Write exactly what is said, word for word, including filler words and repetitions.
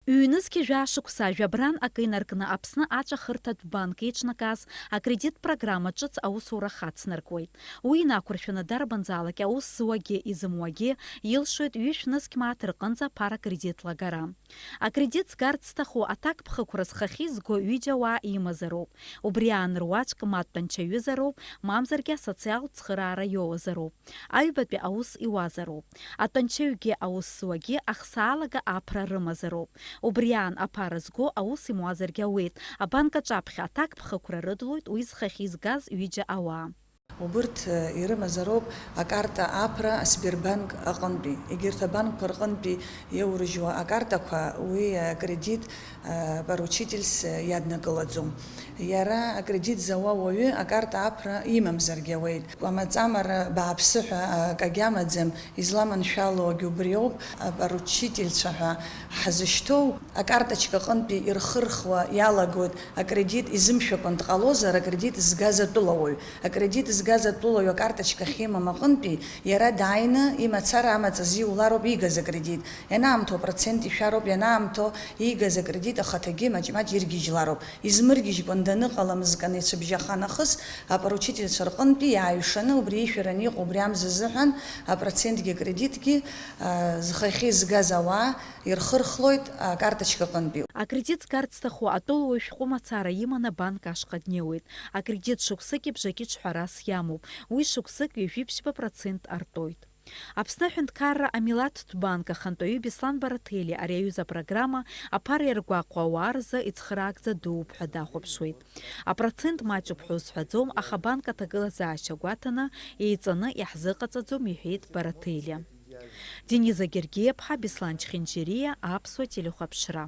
Ҩнызқьи жәаа шықәса, жәабран акы инаркны Аԥсны аҵәахырҭатә банк еиҿнакааз акредит программа ҿыц аусура хацнаркуеит. Уи инақәыршәаны дарбанзаалак аус зуагьы изымуагьы илшоит ҩышә нызқь мааҭ рҟынӡа аԥара кредитла агара. Акредит згарц зҭаху аҭакԥхықәра зхахьы изго ҩыџьа ауаа имазароуп. Убри аан руаӡәк ма дтәанчаҩызароуп, мамзаргьы асоциалтә цхыраара иоуазароуп. Аҩбатәи аус иуазароуп. Атәанчаҩгьы аус зуагьы ахсаалага аԥра рымазароуп. Убри аан аԥара зго аус имуазаргьы ауеит. Абанк аҿаԥхьа аҭакԥхықәра рыдлоит уи зхахьы изгаз ҩыџьа ауаа. Убырҭ, э, ирымазароуп акарта аԥра Асбербанк аҟынтәи. Егьырҭ абанкқәа рҟынтәи иаурыжьуа акартақәа уи, э, акредит, э, поручительс, э, иаднакылаӡом. Иара акредит зауа уаҩы акарта аԥра имамзаргьы ауеит. Амаҵамара бааԥсы ҳәа акагьы амаӡам, изламаншәалоугь убриоуп, апоручительцәа ҳәа ҳазышьҭоу акарточка аҟынтәи ирхырхуа иалагоит, акредит изымшәакәан дҟалозар, акредит згаз атәылауаҩ. Акредит згаз атәылауаҩ акарточка ахьимам аҟынтәи иара дааины имацара амаҵ азиулароуп иигаз акредит. Ианаамҭоу апроцент ишәароуп, ианаамҭоу иигаз акредит ахаҭагьы маҷ-маҷ иргьежьлароуп. Измыргьежькәан даныҟалам зканы ицәыбжьаха нахыс, апоручительцәа рҟынтәи иааҩшаны убри ишәараны иҟоу убри амза азыҳәан апроцентгьы акредитгьы, а, зхахьы изгаз ауаа ирхырхлоит акарточка аҟынтәи. Акредит згарц зҭаху атәылауаҩ шәҟәы мацара иманы абанк ашҟа днеиуеит. Акредит шықәсыки бжаки ҿҳәарас иамоуп. Уи шықәсык ҩажәи ԥшьба процент артоит. Аԥсны аҳәынҭқарра амилаҭтә банк ахантәаҩы Беслан Бараҭели ари аҩыза апрограмма аԥара иаргәаҟуа ауаа рзы ицхыраагӡа дууп ҳәа дахәаԥшуеит. Апроцент маҷуп ҳәа узҳәаӡом, аха абанк аҭагылазаашьа гәаҭаны, еиҵаны иаҳзыҟаҵаӡом, иҳәеит Бараҭели. Дениза Гергиаԥҳа, Беслан Чхинџьириа, Аԥсуа телехәаԥшра.